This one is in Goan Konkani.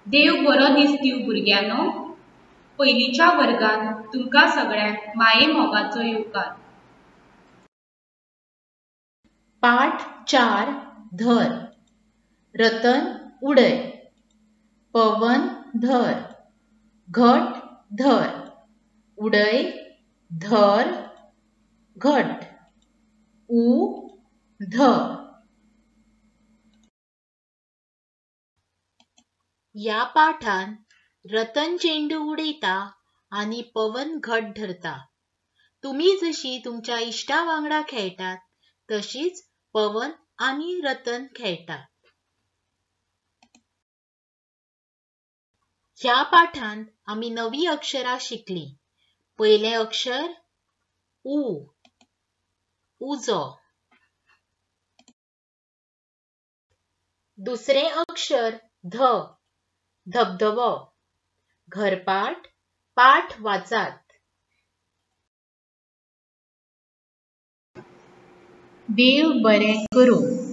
देव बरो दीस दिवं भुरग्यांनो. पयलींच्या वर्गांत तुमकां सगळ्यांक माये मोगाचो येवकार. पाठ 4 धर. रतन उडय, पवन धर, घट धर, उडय, धर, घट, उ, ध. ह्या पाठान रतन चेंडू उडयता आनी पवन घट धरता. तुमी जशी तुमच्या इश्टा वांगडा खेळटात तशीच पवन आनी रतन खेळटात. ह्या पाठांत आमी नवी अक्षरां शिकली. पयलें अक्षर उ, उजो. दुसरें अक्षर ध, धबधबो. घरपाठ पाठ वाचात. देव बरें करूं.